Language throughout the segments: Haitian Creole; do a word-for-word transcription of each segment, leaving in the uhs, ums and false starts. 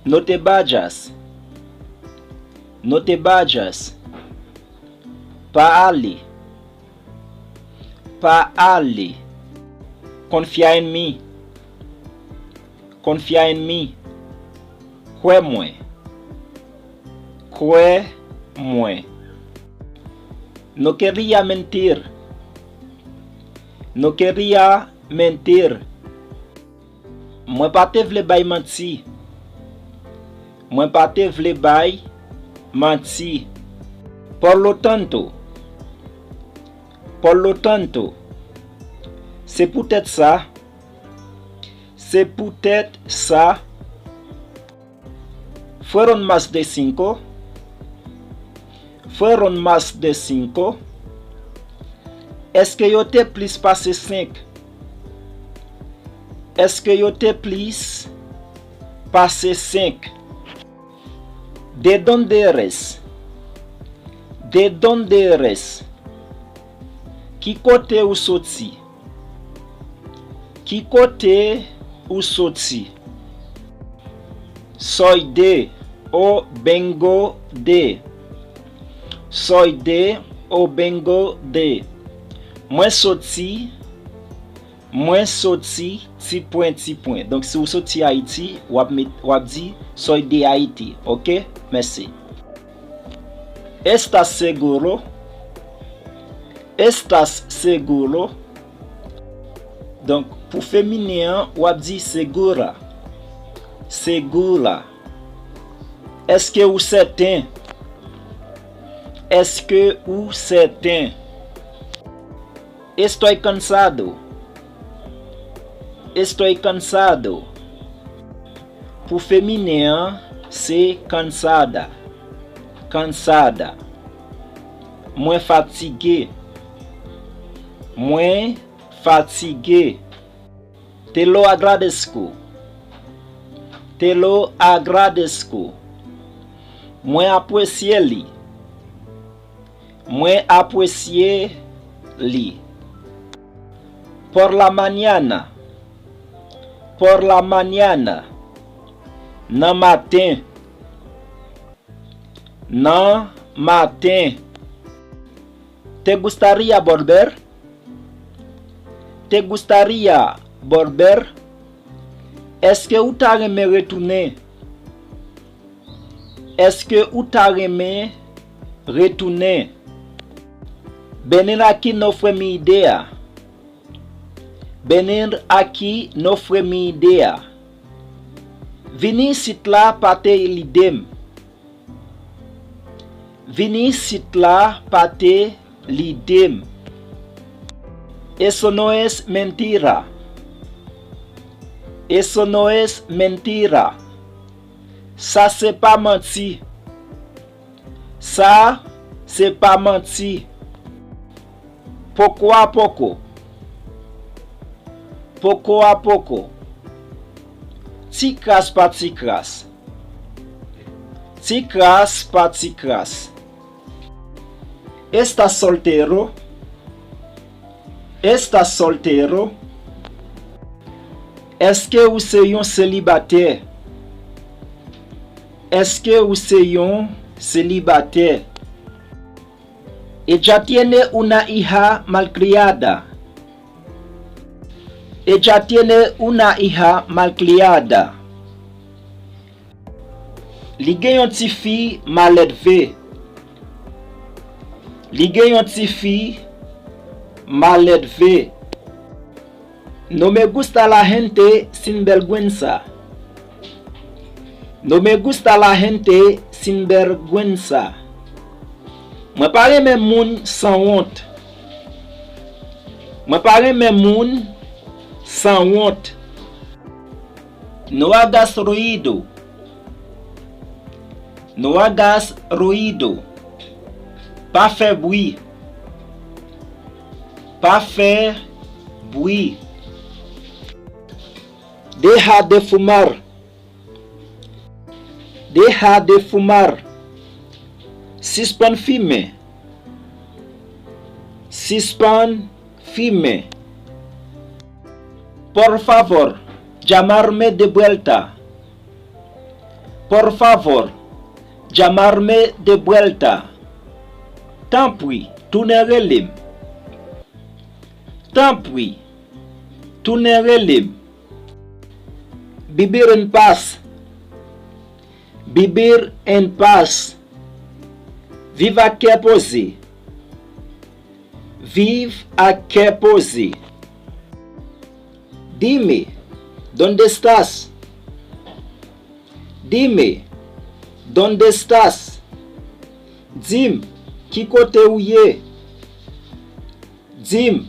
No te vayas. No te vayas. Pa ale. Pa ale. Confia en mí. Confia en mí. Kwè mwen. Kwè mwen. No quería mentir. No quería mentir. Mwen pa te vle bay manti. Mwen pa te vle bay manti. Por lo tanto. Por lo tanto. Se poutèt sa. Se poutèt sa. Fueron más de cinco. Fueron más de cinco. Èske yo te plis pase senk? Èske yo te plis pase senk? ¿De dónde eres? ¿De dónde eres? Ki kote ou soti? Ki kote ou soti? Soy de o vengo de. Soy de o vengo de. Mwen soti, mwen soti, ti pwen, ti pwen. Donk, si w soti Ayiti, w ap met, w ap di, Soy de Haití, oke? Mèsi. ¿Estás seguro? ¿Estás seguro? Donk, pou feminen an, w ap di segura. Segura. Èske ou sèten? Èske ou sèten? Estoy cansado. Estoy cansado. Pou feminen an, se cansada. Cansada. Mwen fatige. Mwen fatige. Te lo agradezco. Te lo agradezco. Mwen apresye li. Mwen apresye li. Por la mañana. Por la mañana. Nan maten. Nan maten. ¿Te gustaría volver? ¿Te gustaría volver? Èske ou ta renmen retounen? Èske ou ta renmen retounen? Venir aquí no fue mi idea. Venir aquí no fue mi idea. Vini isit la pa te lide m. Vini isit la pa te lide m. Eso no es mentira. Eso no es mentira. Sa se pa manti. Sa se pa manti. Poco a poco. Poco a poco. Ti kras pa ti kras. Ti kras pa ti kras. ¿Estás soltero? ¿Estás soltero? Èske ou se yon selibatè? Èske ou se yon selibatè? Ella tiene una hija malcriada. Ella tiene una hija malcriada. Li gen yon tifi maledve. Li gen yon tifi maledve. No me gusta la gente sinvergüenza. No me gusta la gente sinvergüenza. Mwen pa renmen moun sanwont. Mwen pa renmen moun sanwont. No hagas ruido. No hagas ruido. Pa fè bwi. Pa fè bwi. Deja de fumar. Deja de fumar. Sispann fimen. Sispann fimen. Por favor, llamarme de vuelta. Por favor, llamarme de vuelta. Tanpri, tounen rele m. Tanpri, tounen rele m. Vivir en paz. Vivir en paz. Viv ak kè poze. Viv ak kè poze. Dime, ¿dónde estás? Dime, ¿dónde estás? Di m, ki kote ou ye? Di m,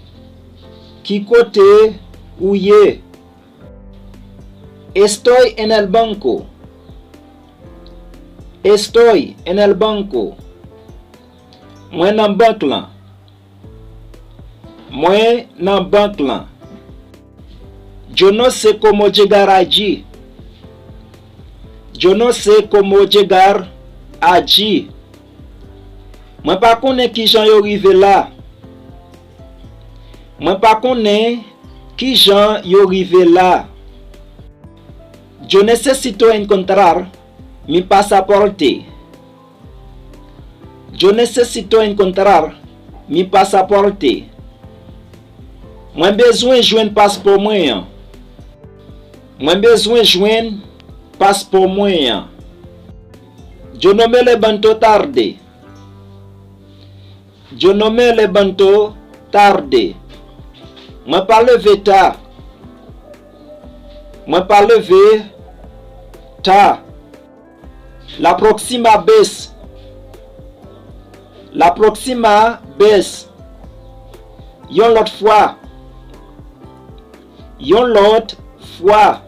ki kote ou ye? Estoy en el banco. Estoy en el banco. Mwen nan bank lan. Mwen nan bank lan. Yo no sé cómo llegar allí. Yo no sé cómo llegar allí. Mwen pa konnen kijan yo rive la. Mwen pa konnen kijan yo rive la. Yo necesito encontrar mi pasaporte. Yo necesito encontrar mi pasaporte. Mwen bezwen jwenn paspò mwen an. Mwen bezwen jwenn paspò mwen an. Yo no me levanto tarde. Yo no me levanto tarde. Mwen pa leve ta. Mwen pa leve ta. La próxima vez. La próxima vez. Yon lòt fwa. Yon lòt fwa.